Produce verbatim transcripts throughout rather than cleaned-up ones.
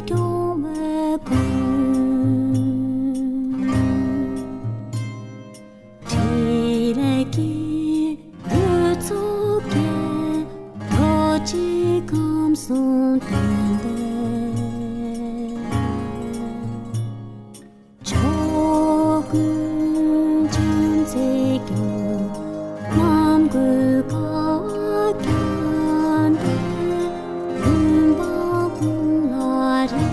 སྐྱོང་བའི་མགོན། ཕྲིན་ལས་ཀྱི་རོལ་ཚོགས་ཀྱིས། རྡོ་རྗེ་ཁམས་གསུམ་སྟོན་པའི། ཕྱོགས་ཀུན་རྒྱལ་མཚན་སྐྱོང་། ནམ་མཁའི་ཀ་བ་བརྒྱན་པའི། མགོན་པོ་ཀུན་ལ་རས།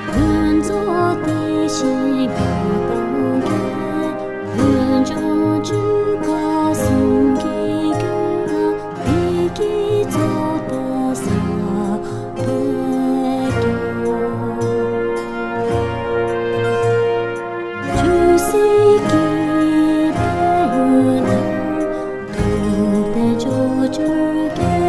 ཀུན་རྫོབ་བདེ་གཤེགས་དགའ་སྟོན་གྱི། ཀུན་འབྱུང་ཆོས་འཁོར་གསུམ་གྱི་རྒྱུད་ལ། བདེ་སྐྱིད་རྫོགས་པའི་ས་བོན་སྐྱོང་། ཆོས་སྲིད་ཀྱི་ཕན་ཡོན་དང་། ཐུབ་བསྟན་ཕྱོགས་བཅུར་རྒྱས།